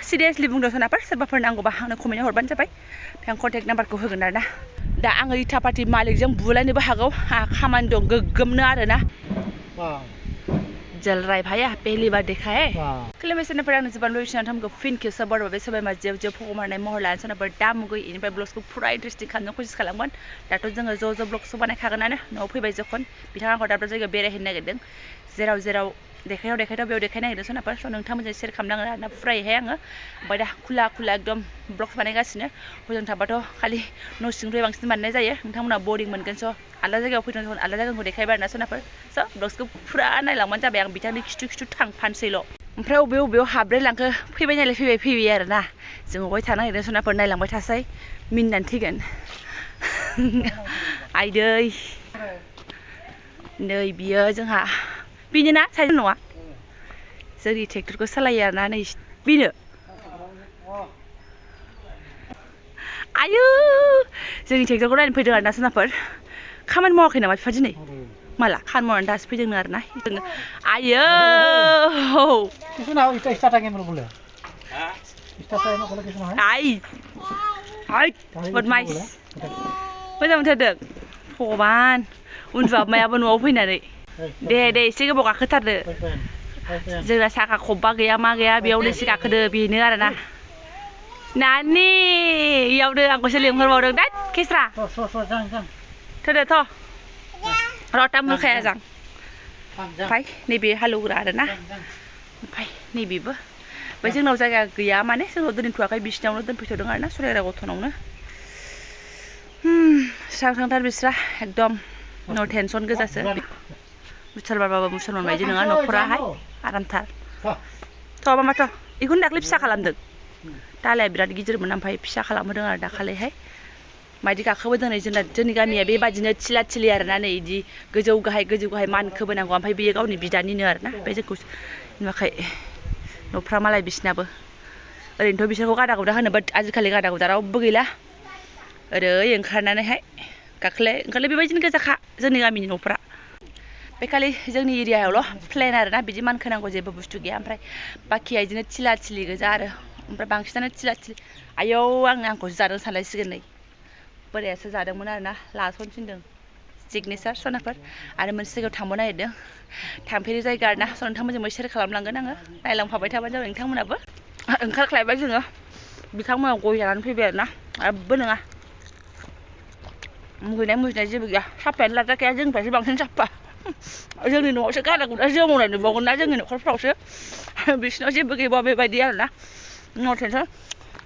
seriously बुंदों सोनाफोर सोरबाफोर नांगौबा आंनो कमेन्ट हरबानो जाबाय आं कन्टेक्ट नाम्बारखौ होगोन आरोना दा आङो इटा पार्टि मालिकजों बुलायनोबो हागौ खामानि दं गोग्गोमनो आरोना जल रहा है भाया पहली बार देखा है खुलुमबाय सोनाफोर आंनो जोबोद लुबैनानै थामखौ फिन खेबसे बर'बाय सोरबामा जेव जेव फगमारनाय महर लानानै सोनाफोर दा मुगै इनिफ्राय ब्लग्सखौ फुरा इन्टारेस्टिं खालामनो कसिस खालामगोन दाथ' जोङो ज' ब्लग्सखौ बानायखागोनानो न'आव फैबाय जखन बिथाङा आंखौ दाब जायगायाव बेरायहैनो नागिरदों जेराव देखायथाव बेयाव देखायनो नागिरदों सोनाफोर स' नोंथांमोनजों शेयार खालामनांगोन आरोना फुरायैहाय आङो ओमफ्राय दा खुला एकदम ब्लग्स बानायगासिनो हजों थाबाथ' खालि न' सिंनिफ्राय बांसिन बानायनाय जायो नोंथांमोना बरिं मोनगोन स' आलदा जायगायाव फैदों आलदा जायगाखौ देखायबाय आरोना सोनाफोर स' ब्लग्सखौ फुरा नायलांबानो जाबाय आं बिथांनि खिथु थांफानोसैल' ओमफ्राय बबेयाव हाब्रायलांखो फैबाय नालाय फैबाय आरोना जों अबाय थानो नागिरदों सोनाफोर नायलांबाय थासै मिनिनानै थैगोन आइदै नै बियो जोंहा बेनो ना साइड नङा जोंनि ट्रेक्टरखौ सालायो आरोना नै बेनो आयु जोंनि ट्रेक्टरखौ नायनो फैदों आरोना सोनाफोर खामानि मावाखै नामा बिफा दिनै माला खामानि मावनानै दासो फैदोंनो आरोना आयौ बदमाइस मोजां मोनथारदों भगबान उन्दुआमायाबो न'आव फैनानै दे एसे गोबाव गाखोथारदो जोंना साखा खब्बा गैया मा गैया बेयावनो एसे गाखोदो बेनो आरोना नानि इयावनो आंखौसो लिंहरबावदों दा केस्रा थोदो थ' र'ता मोखाया जां ओमफ्राय नैबे हालेवग्रा आरोना ओमफ्राय नैबेबो ओमफ्राय जोंनाव जायगा गैया माने जोंनाव दोनथ'वाखै बिसिनावनो दोनफैथ'दों आरोना सलायग्रा गथ'नावनो स्रांथार बिस्रा एकदम न' टेनसन गोजासो मुसलमानबाबो मुसलमान बायदि नङा न'खराहाय आरामथार थ' मामाथ' बेखौनो दाख्लै फिसा खालामदों दालाया बिराद गिदिरमोन ओमफ्राय फिसा खालामहोदों आरो दाखालिहाय मायदि गाखोबोदों नै जोंनि गामिया बेबादिनो थिला थिलि आरोना नै बिदि गोजौ गाहाय मानखोबोनांगौ ओमफ्राय बेयो गावनि बिदानिनो आरोना बे जोंखौ नुवाखै न'फ्रा मालाय बिसिनाबो ओरैनोथ' बिसोरखौ गादा गुदा होनो बाट आजिखालि गादा गुदा रावबो गैला ओरै ओंखारनानैहाय ओंखारलाय बेबायदिनो गोजाखा जोंनि गामिनि न'फ्रा बे खालि जोंनि एरियायावल' प्लेन आरोना बिदि मानखोनांगौ जेबो बुस्थु गैया ओमफ्राय बाखिया बिदिनो थिला थिलि गोजा आरो ओमफ्राय बांसिनानो थिला थिलि आयौ आंखौसो जादों सानलायसिगोन नै बोरायासो जादोंमोन आरोना लास'नो थिनदों सिगनेसार सनाफोर आरो मोनसे जायगायाव थांनो नागिरदों थांफेरि जायगा आरोना स' नोंथांमोनजोंबो शेयार खालामलांगोन आङो नायलांफाबाय थाबानो जाबाय नोंथांमोनाबो ओंखारख्लायबाय जोङो बिथांमोनाव गय जानानै फैबाय आरोना जेबो नङा मुगैनाय जेबो गैया साफायानो लाजाखाया जोंनिफ्रायसो बांसिन साफा जोंनि न'आवसो गादा गुदा जोमावनाय नुबावगोन ना जोंनि न'खरफ्रावसो बिसिनाव जेबो गैबावा बेबायदि आरोना न' टेनसन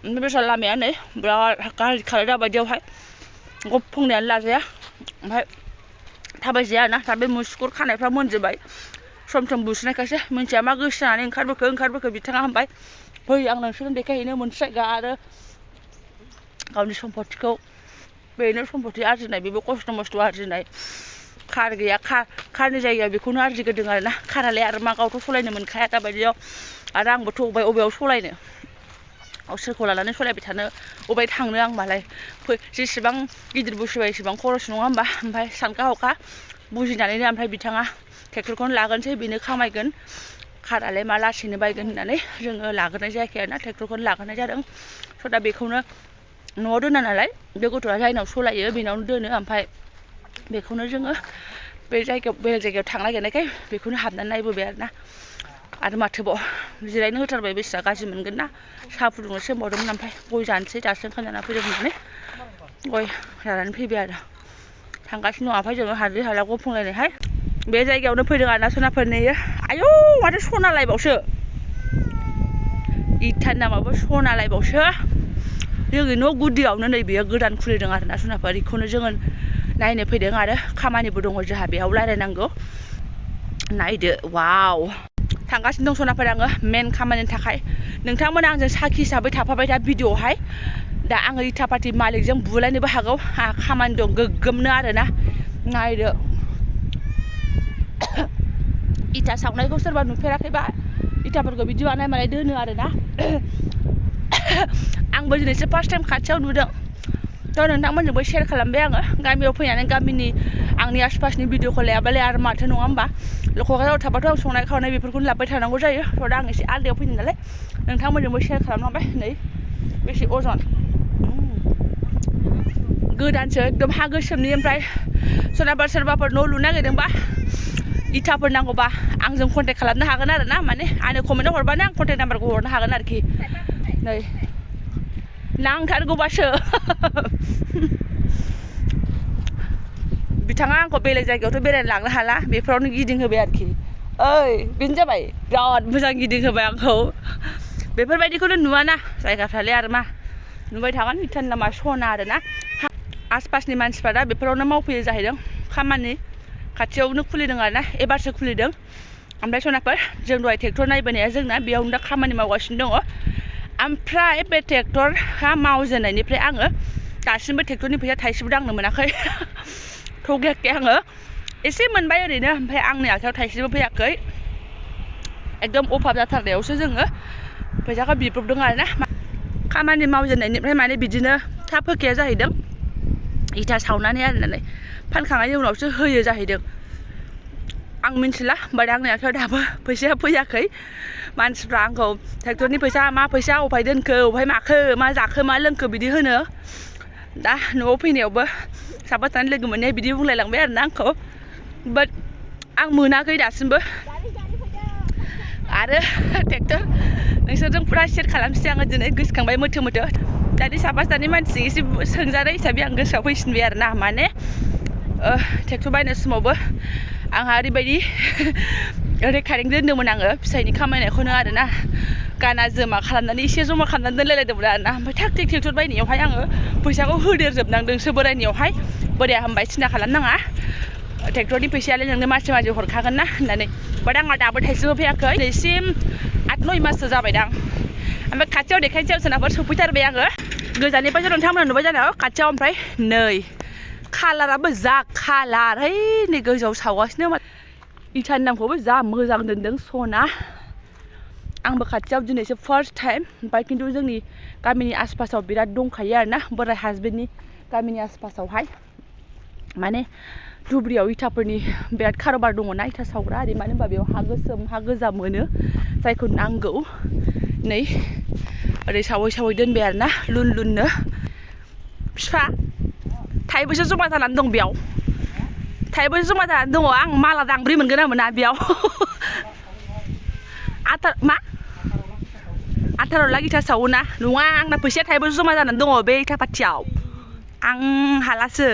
ओमफ्राय बेसा लामाया नै बिराद गाज्रि खारो दाबायदियावहाय गफंनायानो लाजाया ओमफ्राय थाबायजाया आरोना दा बे मुसुगुर खानायफ्रा मोनजोब्बाय सम बुस्रिनायखायसो मिन्थिया मा गोसो जानानै ओंखारबोखो बिथाङा होनबाय फै आं नोंसोरनो देखायहैनो मोनसे जायगा आरो गावनि सम्पतिखौ बेनो सम्पति आरजिनाय बेबो खस्थ' मस्थ' आरजिनाय कार गैया कारनि जायगायाव बेखौनो आरजिग्रोदों आरोना कारालाय आरो मा गावथ' सलायनो मोनखाया दाबायदियाव आरो आंबोथ' अबेयाव सलायनो सोरखौ लानानै सलायबाय थानो अबाय थांनो आं मालाय जेसेबां गिदिर बुजिबाय एसेबां खरस नङा होमबा ओमफ्राय सानखा हखा बुजिनानैनो ओमफ्राय बिथाङा ट्रेक्टरखौनो लागोनसै बेनो खामायगोन कारालाय मा लासैनो बायगोन होननानै जोङो लाग्रोनाय जायाखै आरोना ट्रेक्टरखौनो लाग्रोनाय जादों स' दा बेखौनो न'आव दोना नालाय बे गथ'आ जायनाव सलायो बेनावनो दोनो ओमफ्राय बेखौनो जोङो बेलेग जायगायाव थांनो नागिरनायखाय बेखौनो हाबनानै नायबोबाय आरो माथोबाव जिरायनो होथारबाय बेसेरा गाज्रि मोनगोन ना साहा फुदुंनोसो होनबावदोंमोन ओमफ्राय गय जानोसै दासो ओंखाम जाना फैदों होननानै गय जानानै फैबाय आरो थांगासिनो दं ओमफ्राय जोङो हाद्रि हाला गफंलायनायहाय बे जायगायावनो फैदों आरोना सनाफोर नैयो आयौ माथो सनालायबावसो इटानि नामाबो सनालायबावसो जोंनि न' गुदियावनो नै बेयो गोदान खुलिदों आरोना सनाफोर बेखौनो जोङो नायनो फैदों आरो खामानिबो दङ जोंहा बेयाव रायलायनांगौ नायदो वाव थांगासिनो दं सनाफोर आङो मेन खामानिनि थाखाय नोंथांमोना आंजों साखि हिसाबै थाफाबाय दा भिडिअ'आवहाय दा आङो इटा पार्टि मालिकजों बुलायनोबो हागौ खामानि दं गोग्गोमनो आरोना नायदो इटा सावनायखौ सोरबा नुफेराखैबा इटाफोरखौ बिदि बानाय दोनो आरोना आंबो दिनैसो फार्स्ट टाइम खाथियाव नुदों थ' नोंथांमोनजोंबो शेयार खालामबाय आङो गामियाव फैनानै गामिनि आंनि आसपासनि भिडिअखौ लायाबालाय आरो माथो नङा होमबा क'क्राझाराव थाबाथ' आं संनाय खावनाय बेफोरखौनो लाबोबाय थानांगौ जायो थ' दा आं एसे आलदायाव फैदों नालाय नोंथांमोनजोंबो शेयार खालामलांबाय नै बेसे अजन गोदानसो एकदम हा गोसोमनि ओमफ्राय सोरबाफोर न' लुनो नागिरदोंबा इथाफोर नांगौबा आंजों कन्टेक्ट खालामनो हागोन आरो ना माने आंनो कमेन्टआव हरबानो आं कन्टेक्ट नाम्बारखौ हरनो हागोन आरोखि नै नांथारगौबासो बिथाङा आंखौ बेलेग जायगायावथ' बेरायनो लांनो हाला बेफोरावनो गिदिंहोबाय आरोखि ओइ बेनो जाबाय बिराद मोजां गिदिंहोबाय आंखौ बेफोरबायदिखौनो नुवाना जायगाफ्रालाय आरो मा नुबाय थागोन इटानि नामा सना आरो ना आसपासनि मानसिफ्रा दा बेफोरावनो मावफैयो जाहैदों खामानि खाथियावनो खुलिदों आरो ना एबारसो खुलिदों ओमफ्राय सनाफोर जों दहाय ट्रेक्टर नायबोनाया जोंना बेयावनो दा खामानि मावगासिनो दङ ओमफ्राय बे ट्रेक्टरा मावजेननायनिफ्राय आङो दासिमबो ट्रेक्टरनि फैसा थाइसेबो दांनो मोनाखै थगायाखै आङो एसे मोनबाय ओरैनो ओमफ्राय आंनि आखायाव थाइसेबो फैयाखै एकदम अभाब जाथारनायावसो जोङो फैसाखौ बिब्रबदों आरो ना खामानि मावजेननायनिफ्राय माने बिदिनो थाब होखाया जाहैदों इथा सावनानै आरिनानै फानखांनायनि उनावसो होयो जाहैदों आं मिन्थिला बाट आंनि आखायाव दाबो फैसाया फैयाखै मानसिफ्रा आंखौ ट्रेक्टरनि फैसा मा फैसा अबहाय दोनखो अबहाय माखो मा जाखो मा लोंखो बिदि होनो दा न'आव फैनायावबो साफा सानै लोगो मोननाया बिदि बुंलायलांबाय आरो ना आंखौ बाट आं मोनाखै दासिमबो आरो ट्रेक्टर नोंसोरजों फुरा शेयार खालामसै आङो दिनै गोसोखांबाय मोथो दानि साफा सानै मानसिजों एसे सोंजानाय हिसाबै आं गोसोआव फैफिनबाय आरो ना माने ट्रेक्टर बायनाय समावबो आंहा ओरैबायदि रेकारिं दोन्दोंमोन आङो फिसायनि खामायनायखौनो आरो ना गाना जोमा खालामनानै एसे जमा खालामनानै दोनलायलायदोंमोन आरो ना ओमफ्राय थाग थिग ट्रेक्टर बायनायावहाय आङो फैसाखौ होदेरजोबनांदोंसो बोरायनियावहाय बोराया होनबाय सिन्था खालामनाङा ट्रेक्टरनि फैसायालाय नोंनो मासै मासै हरखागोन ना होननानै बाट आंहा दाबो थाइसेबो फैयाखै दिनैसिम 8-9 माससो जाबायदां ओमफ्राय खाथियाव देखायनोसै सोनाफोर सफैथारबाय आङो गोजाननिफ्रायसो नोंथांमोना नुबाय जानो खाथियाव ओमफ्राय नै कालाराबो जा कालार है नै गोजौआव सावगासिनो इटानि नामखौबो जा मोजां दोनदों सना आंबो खाथियाव दिनैसो फार्स्ट टाइम ओमफ्राय खिन्थु जोंनि गामिनि आसपासाव बिराद दंखायो आरो ना बोराय हासबेन्डनि गामिनि आसपासावहाय माने धुब्रियाव इटाफोरनि बिराद कारोबार दङ ना इटा सावग्रा आरि मानो होनबा बेयाव हा गोसोम हा गोजा मोनो जायखौ नांगौ नै ओरै सावै दोनबाय आरो ना लुननो बिफा थाइबैसो जमा जानानै दं बेयाव थाइबैसो जमा जानानै दङ आं माला दांब्रै मोनगोन ना मोना बेयाव 18 लाख इटा सावो ना नङा आंना फैसाया थाइबैसो जमा जानानै दङ बे इटा पाथियाव आं हालासो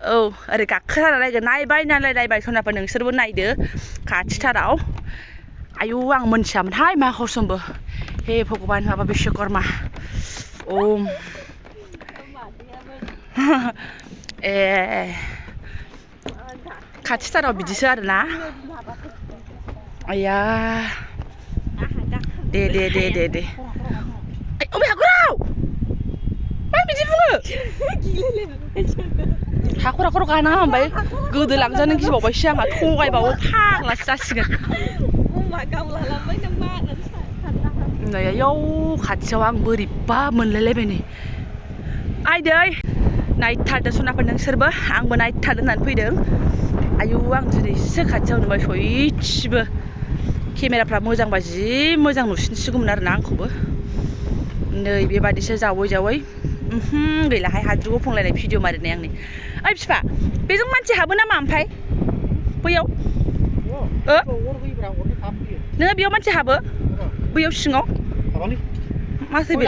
औ ओरै गाखोथारना नायबाय सनाफोर नोंसोरबो नायदो खाथिथाराव आयु आं मोनथियामोनहाय मा हरसमबो हे भगबान माबा बिश्वकर्मा ओम ए खाथिथाराव बिदिसो आरोना आया दे अबे हाखराव मा बिदि बुङो हाखर गानाङा ओमफ्राय गोदोलांजानो गिबावबायसो आंहा थगायबावो फाग्लासो जासिगोन नै आयौ खाथियाव आं बोरैबा मोनलायलायबाय नै आइदै नायथारदो सनाफोर नोंसोरबो आंबो नायथारदो होननानै फैदों आयौ आं दिनैसो खाथियाव नुबाय सयथिबो केमेराफ्रा मोजांबा जि मोजां नुसिनसिगौमोन आरोना आंखौबो नै बेबादिसो जावै गैलाहाय हाद्रि गुफुंलायनाय भिडिअ मारिनाय आंनि ओइ बिफा बेजों मानसि हाबो नामा ओमफ्राय बैयाव नोङो बेयाव मानसि हाबो बैयाव सिङाव माथो बे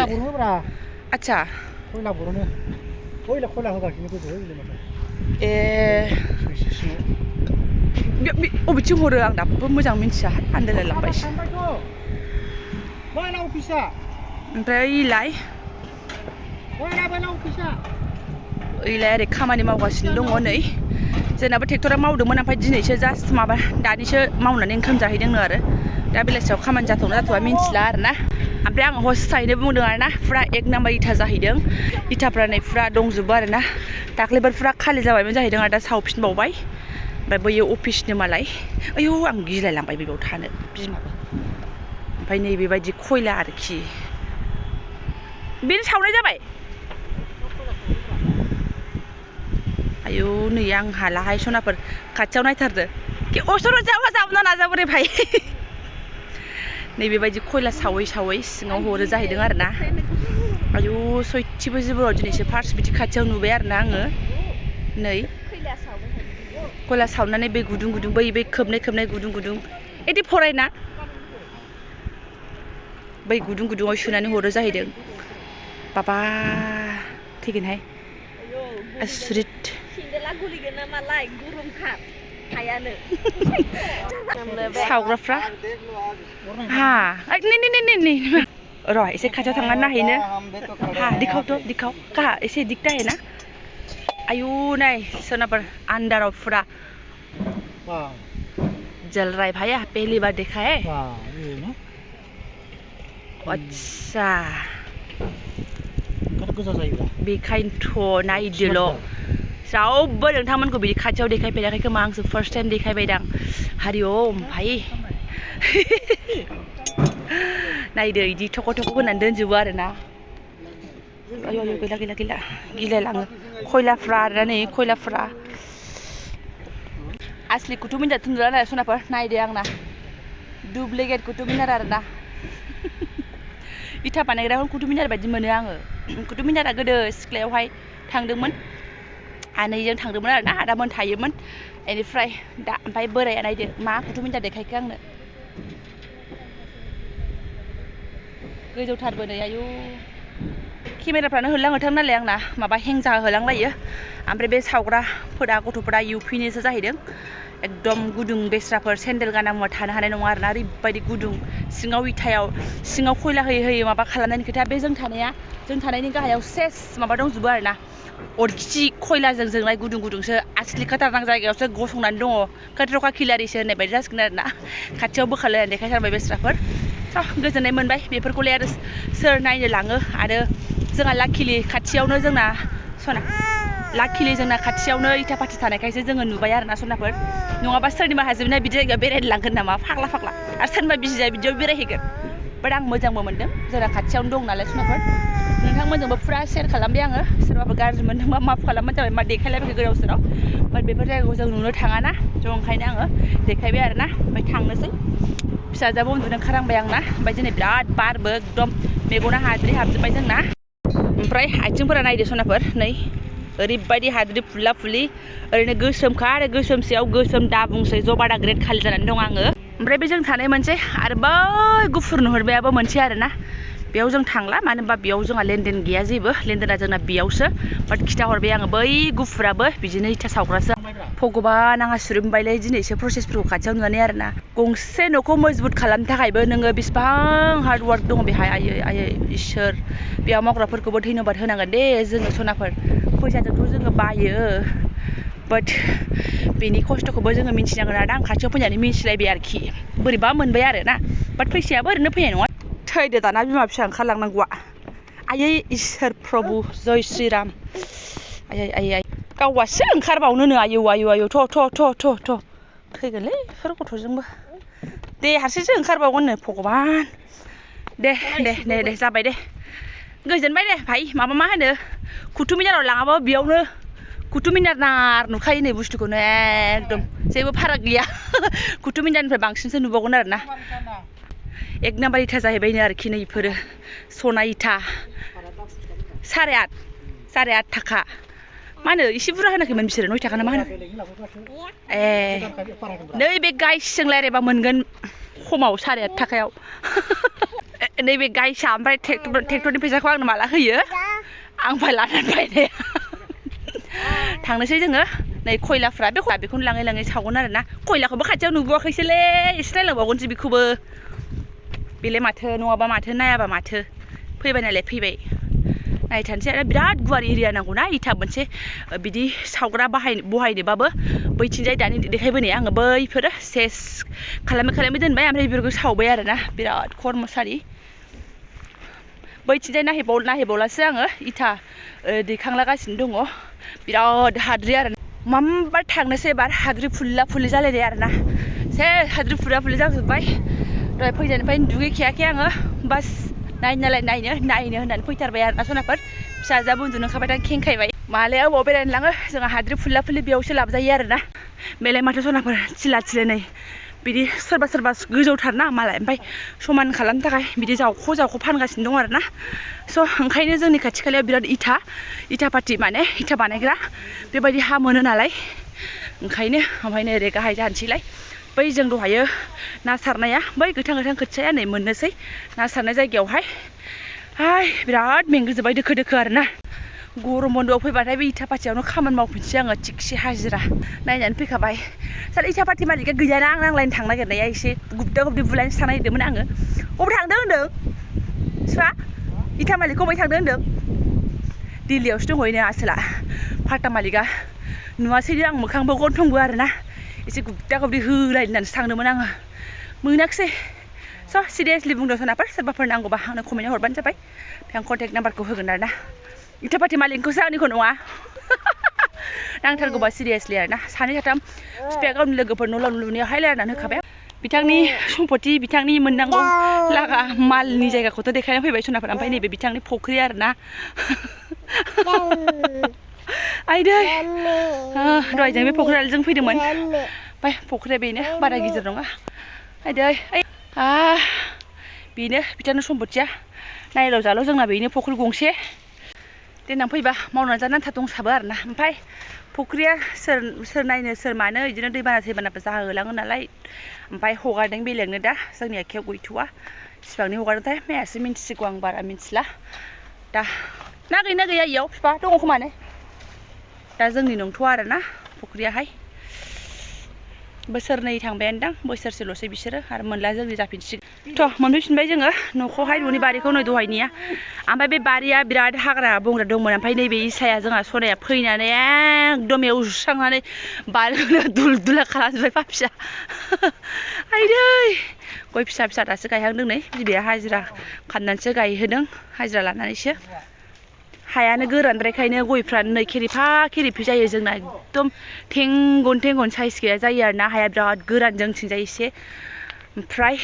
आच्छा ए अबेथिं हरो आं दाबो मोजां मिन्थिया आन्दायलायलांबायसो ओमफ्राय ओइलाय ओरै खामानि मावगासिनो दङ नै जोंनाबो ट्रेक्टरा मावदोंमोन ओमफ्राय दिनैसो जास्ट दानिसो मावनानै ओंखाम जाहैदोंनो आरो दा बेलासियाव खामानि जाथ'वा मिन्थिला आरोना ओमफ्राय आं हस्टैनो बुंदों आरोना फुरा 1 नाम्बार इटा जाहैदों इटाफ्रा नै फुरा दंजोबो आरोना दाख्लैफोर फुरा खालि जाबायमोन जाहैदों आरो दा सावफिनबावबाय ओमफ्राय बैयो अफिसनो मालाय आयौ आं गिलायलांबाय बेयाव थानो बिमाबो ओमफ्राय नै बेबायदि खयला आरोखि बेनो सावनाय जाबाय आयौ नै आं हालाहाय सनाफोर खाथियाव नायथारदो कि असर जाबा जाबना नाजाबोरे भाई नैबेबायदि खयला सावै सावै सिङाव हरो जाहैदों आरो ना आयौ सयथिबो जिबोराव दिनैसो फार्स्ट बिदि खाथियाव नुबाय आरो ना आङो नै खयला सावनानै बे गुदुं गुदुं बै खोबनाय गुदुं गुदुं एदि फरायना बै गुदुं गुदुङाव सोनानै हरो जाहैदों बाबा थैगोनहाय आसरित सावग्राफ्रा हा नै र' एसे खाथियाव थांनानै नायहैनो हा दिखाव कहा एसे दिखता है ना आयु नाय सोनापर अंदर पूरा जल रहा है भैया पहली बार देखा है अच्छा बेखायनोथ' नायदोल' रावबो नोंथांमोनखौ बिदि खाथियाव देखायफेराखै खोमा आंसो फार्स्ट टाइम देखायबायदां हारिओम भाई नायदो इदि थख' थख' होनानै दोनजोबो आरो ना आयौ गैला गिलायलाङो खयलाफ्रा आरो नै खयलाफ्रा असली कुतुब मीनार नुला ना सनाफोर नायदो आंना डुप्लिकेट कुतुब मीनार आरो ना इथा बानायग्राखौ कुतुब मीनार बायदि मोनो आङो कुतुब मीनारा गोदो सिख्लायावहाय थांदोंमोन आनैजों थांदोंमोन आरो ना आदामोन थायोमोन बेनिफ्राय दा ओमफ्राय बोराया नायदो मा कुतुब मीनार देखायखो आंनो गोजौथारबो नै आयु केमेराफ्रानो होलांहोथां नालाय आंना माबा हें जाहोलांलायो ओमफ्राय बे सावग्राफोरा गथ'फोरा इउपिनिसो जाहैदों एकदम गुदुं बेस्राफोर सेन्देल गानामोबा थानो हानाय नङा आरोना ओरैबायदि गुदुं सिङाव इथायाव सिङाव खयला होयै माबा खालामनायनि खोथा बे जों थानायनि गाहायाव सेस माबा दंजोबो आरोना अरखि खयलाजों जोंनाय गुदुंसो आसलि खाथारनां जायगायावसो गसंनानै दङ खाथरखा खिलारिसो होननाय बायदि जासिगोन आरोना खाथियाव बोखारलायनानै देखायथारबाय बेस्राफोर गोजोननाय मोनबाय बेफोरखौलाय आरो सोर नायनो लाङो आरो जोंहा लाकिलि खाथियावनो जोंना सना लाकिलि जोंना खाथियावनो इथा पाथि थानायखायसो जोङो नुबाय आरोना सनाफोर नङाबा सोरनिबा हाजोबनाय बिदि जायगायाव बेरायनो लांगोन नामा फाग्ला आरो सोरनिबा बिसिया बिदियाव बेरायहैगोन बाट आं मोजांबो मोनदों जोंना खाथियावनो दं नालाय सनाफोर नोंथांमोनजोंबो फुरा शेयार खालामबाय आङो सोरबाफोर गाज्रि मोनदोंबा माफ खालामबानो जाबाय मा देखायलायबाय गोदाव सोराव बाट बेफोर जायगाखौ जों नुनो थाङाना थ' ओंखायनो आङो देखायबाय आरोना ओमफ्राय थांनोसै फिसाजोआबो उन्दुनो ओंखारहांबाय आंना ओमफ्राय दिनै बिराद बारबो एकदम मेगना हाद्रि हाबजोब्बाय जोंना ओमफ्राय आथिंफोरा नायदो सनाफोर नै ओरैबायदि हाद्रि फुला फुलि ओरैनो गोसोमखा आरो गोसोमसेयाव गोसोम दाबुंसै जबादा ग्रेड खालि जानानै दं आङो ओमफ्राय बे जों थानाय मोनसे आरो बै गुफुर नुहुरबायाबो मोनसे आरोना बेयाव जों थांला मानो होनबा बेयाव जोंहा लेनदेन गैया जेबो लेनदेना जोंना बेयावसो बाट खिथाहरबाय आङो बै गुफुराबो बिदिनो इथा सावग्रासो भगबान आंहा सुरुमबायलै दिनैसो प्रसेसफोरखौ खाथियाव नुनानै आरोना गंसे न'खौ मजबुत खालामनो थाखायबो नोङो बेसेबां हार्ड वार्क दङ बेहाय आयै इसोर बेयाव मावग्राफोरखौबो धन्यबाद होनांगोन दे जोङो सनाफोर फैसाजोंथ' जोङो बायो बाट बेनि खस्थ'खौबो जोङो मिन्थिनांगोन आरो आं खाथियाव फैनानै मिन्थिलायबाय आरोखि बोरैबा मोनबाय आरो ना बाट फैसायाबो ओरैनो फैनाय नङा थैदो दाना बिमा फिसा ओंखारलांनांगौआ आयै इसोर प्रभु जय श्रीराम आयै गावासो ओंखारबावनोनो आयौ थ' थैगोनलै बेफोर गथ'जोंबो दे हारसिंसो ओंखारबावगोननो भगबान दे जाबाय दे गोजोनबाय दे भाई माबा मा होनो कुतुब मीनाराव लाङाबाबो बेयावनो कुतुब मीनार नुखायो नै बुस्थुखौनो एकदम जेबो फाराग गैया कुतुब मीनारनिफ्राय बांसिनसो नुबावगोन आरोना एक नाम्बार इथा जाहैबायनो आरोखि नै बेफोरो सना इथा 8.5 थाखा मा होनो एसे बुरजा होनाखैमोन बिसोरो 9 थाखा ना मा होनो नै बे गाइसजों रायज्लायबा मोनगोन खमाव 8.5 थाखायाव नैबे गाइसा ओमफ्राय ट्रेक्टरनि फैसाखौ आंनो माला होयो आंनिफ्राय लानानै बायनाया थांनोसै जोङो नै खयलाफ्रा बेखौनो लाङै सावगोन आरोना खयलाखौबो खाथियाव नुबोआखैसोलै एसे नायलांबावगोनसो बेखौबो बेलाय माथो नङाबा माथो नायाबा माथो फैबाय नालाय फैबाय नायथानोसै आरो बिराद गुवार एरिया नांगौना इथा मोनसे बिदि सावग्रा बहायनोबाबो बैथिंजाय दानि देखायबोनाय आङो बैफोरो सेस खालामै दोनबाय ओमफ्राय बेफोरखौ सावबाय आरोना बिराद खर्मसारि बैथिंजाय नायहैबावलासो आङो इथा दैखांलागासिनो दङ बिराद हाद्रि आरो माम्बार थांनोसै एबार हाद्रि फुला फुलि जालायनाय आरोना सेस हाद्रि फुला फुलि जाजोब्बाय दहाय फैनायनिफ्राय दुगैखायाखै आङो बास नायनो होननानै फैथारबाय आरोना सनाफोर फिसाजोआबो उन्दुनो ओंखारबाय दा खेंखायबाय मालायाव बबाव बेरायनो लाङो जोंहा हाद्रि फुला फुलि बेयावसो लाबजायो आरोना बेलाय माथो सनाफोर चिला चिलानै बिदि सोरबा गोजौथारना मालाय ओमफ्राय समान खालामनो थाखाय बिदि जावख' फानगासिनो दं आरोना स' ओंखायनो जोंनि खाथि खालायाव बिराद इथा पाथि माने इथा बानायग्रा बेबायदि हा मोनो नालाय ओंखायनो ओमफ्राय नै ओरै गाहाय जानोसैलाय बै जों दहायो ना सारनाया बै गोथां खोथियाया नै मोननोसै ना सारनाय जायगायावहाय बिराद मेंग्लिजोब्बाय दोखो आरोना गरम बन्द'आव फैबाथाय बे इथा पाथियावनो खामानि मावफिनसै आङो थिगसे हाजिरा नायनानै फैखाबाय साल इथा पाथि मालिका गैयाना आं नांलायनो थांनो नागिरनाया एसे गुबदा गुबदि बुलायनोसो थांनो नागिरदोंमोन आङो अबाव थांदों होनदों बिफा इथा मालिक अबाव थांदों होनदों दिल्लीयावसो दंहैनो आसोला फाटा मालिका नुवासैनो आं मोखांबो गन्थंबो आरोना एसे गुबदा गुबदि होलायनो होननानैसो थांदोंमोन आङो मोनाखिसै स' सिरियासलि बुंदों सनाफोर सोरबाफोर नांगौबा आंनो कमेन्टआव हरबानो जाबाय आं कन्टेक्ट नाम्बारखौ होगोन आरोना इथा पाथि मालिकखौसो आंनिखौ नङा नांथारगौबा सिरियासलि आरोना सानै साथाम बिफाया गावनि लोगोफोर न' लुनायावहाय रायनानै होखाबाय बिथांनि सम्पति बिथांनि मोननांगौ लागा मालनि जायगाखौथ' देखायना फैबाय सनाफोर ओमफ्राय नैबे बिथांनि फख्रि आरोना आइदै दहाय जों बे फख्रियालजों फैदोंमोन ओमफ्राय फख्रिया बेनो बारा गिदिर नङा आइदै बेनो बिथांनि सम्पतिया नायल' जाल' जोंना बेनो फख्रि गंसे देनां फैबा मावनानै जानो आन्था दंसाबो आरोना ओमफ्राय फख्रिया सोर नायनो सोर मानो बिदिनो दैबानाफोर जाहोलाङो नालाय ओमफ्राय हगारदों बेलेगनो दा जोंनि आखायाव गैथ'वा बिसिबांनि हगारदोंथाय मायासो मिन्थिसिगौ आं बारा मिन्थिला दा ना गैया इयाव बिफा दङ खोमानो दा जोंनि नंथ'आ आरोना फख्रियाहाय बोसोरनै थांबायानोदां बोसोरसेल'सै बिसोरो आरो मोनला जोंनि जाफिनसिगोन थ' मोनफैफिनबाय जोङो न'खौहाय न'नि बारिखौ नै दहायनिया ओमफ्राय बे बारिया बिराद हाग्रा बंग्रा दंमोन ओमफ्राय नैबे इसाया जोंहा सनाया फैनानै एकदम एवस्रांनानै बारिखौनो दुल खालामजोब्बाय पापिया आइदै गय फिसा दासो गायहांदों नै बिबैया हाजिरा खालामनानैसो गायहोदों हाजिरा लानानैसो हायानो गोरानद्रायखायनो गयफ्रा नै खेरिफा जायो जोंना एकदम थेंगन साइज गैया जायो आरोना हाया बिराद गोरान जोंथिंजाय एसे ओमफ्राय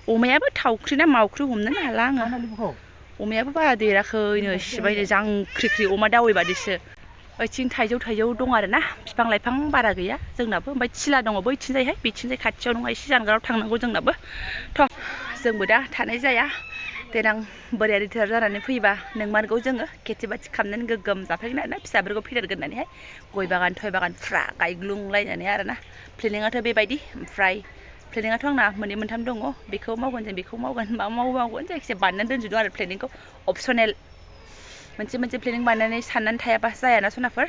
अमायाबो थावख्रि ना मावख्रि हमनोनो हाला आङो अमायाबो बारा देराखैनो सिबायनो जांख्रिख्रि अमा दावै बादिसो ओइथिं थाइजौ दं आरोना बिफां लाइफां बारा गैया जोंनाबो ओमफ्राय थिला दङ बैथिंजायहाय बेथिंजाय खाथियाव नङा एसे जानगाराव थांनांगौ जोंनाबो थ' जोंबो दा थानाय जाया देनां बोराया रिटायार जानानै फैबा नोंमारगौ जोङो खेथि बाथि खालामनानै गोगोम जाफैगोन आरोना फिसाफोरखौ फेदेरगोन होननानैहाय गय बागान थय बागान फुरा गायग्लुंलायनानै आरोना प्लेनिङाथ' बेबायदि ओमफ्राय प्लेनिङाथ' आंना मोननै मोनथाम दङ बेखौ मावगोन मा मावगोन जायखिजाया बानायनानै दोनजोबदों आरो प्लेनिंखौ अपसनेल मोनसे प्लेनिं बानायनानै साननानै थायाबा जायाना सनाफोर